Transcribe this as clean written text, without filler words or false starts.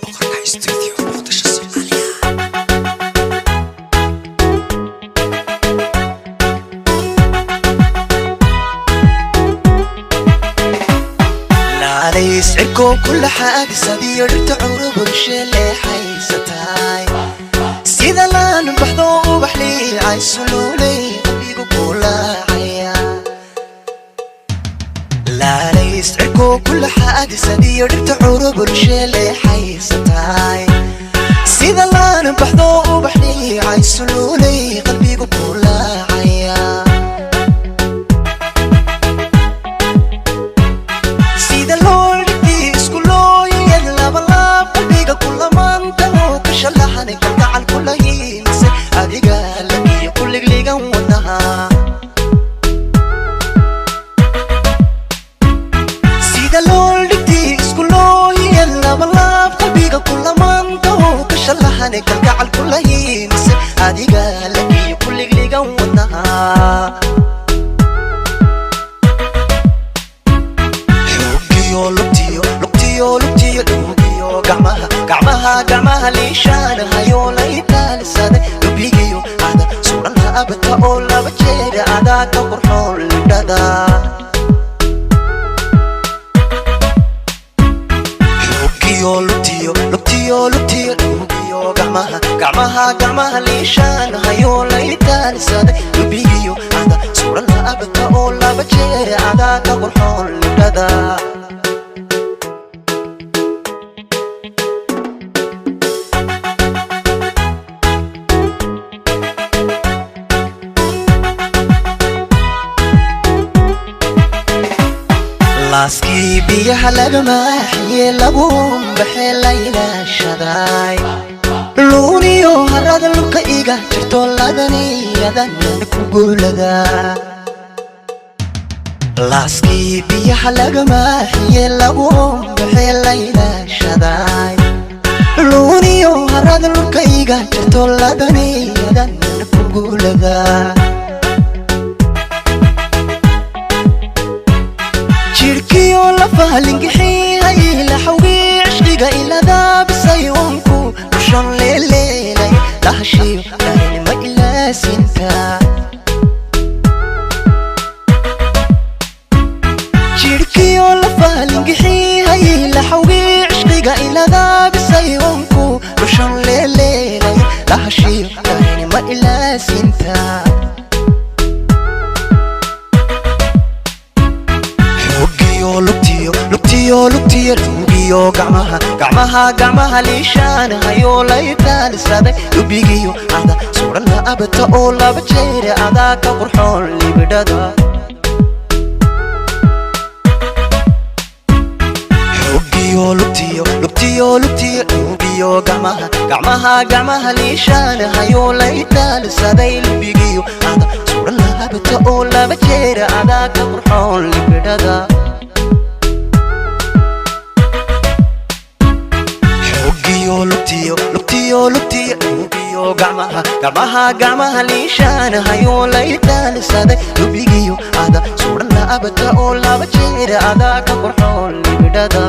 Boqorka Studio Muqdisho, Soomaaliya. Laalays cirkoo kula xaadisadiyo dhirta curubulshe leexaysataay, sida laan baxdo ubax liicay suluulay qalbigu kulaacaya. Laalays cirkoo kula xaadisadiyo dhirta curubulshe leexaysataay, sida laan baxdo ubax liicay suluulay qalbigu kulaacaya. Sida loo dhigtay isku looyayad labalaab qalbiga kulamaanta oo ka shalaxan kalgacal kula hiilisay adiga lagiyo kuligligan wadnaha. Sida loo dhigtay isku looyayad labalaab qalbiga kulamaanta oo ka shalaxan kalgacal kula hiilisay adiga lagiyo kuligligan wadnaha. Xogiyo lugtiyo lugtiyo lugtiyo dhuugiyo gacmaha gacmaha gacmaha liishaanahayo laytaalisaday lubigiyo ada suran laabata oo laba jeeda adaa ka qurxoon libdhada. Xogiyo lugtiyo lugtiyo lugtiyo dhuugiyo gacmaha gacmaha gacmaha liishaanahayo laytaalisaday lubigiyo ada suran laabata oo laba jeeda adaa ka qurxoon libdhada. Laaskii biyaha laga maaxiye lagu baxee la ilaashaday, luuniyo harada lubka iga jirto ladaniyadan ku guulada. Laaskii biyaha laga maaxiye lagu baxee la ilaashaday, luuniyo harada lubka iga jirto ladaniyadan ku guulada. Jirkiyo lafahalingixiyay laxawgii cishqiga iladaabisayonku dushan leeleelay lahashiyo dharinima ilaasinta. Jirkiyo lafahalingixiyay laxawgii cishqiga iladaabisayonku dushan leeleelay lahashiyo dharinima ilaasinta. Xogiyo lugtiyo lugtiyo lugtiyo lugiyo gacmaha gacmaha gacmaha liishaanahayo laytaalisaday lubigiyo ada suran laabata oo laba jeera adaa ka qurxoon libidhada. Xogiyo lugtiyo lugtiyo lugtiyo lugiyo gacmaha gacmaha gacmaha liishaanahayo laytaalisaday lubigiyo ada suran laabata oo laba jeera adaa ka qurxoon libidhada. Xogiyo lugtiyo lugtiyo lugtiyo lugiyo gacmaha gacmaha gacmaha liishaanahayo laytaalisaday lubigiyo ada suran laabata oo laba jeera adaa ka qurxoon libidhada.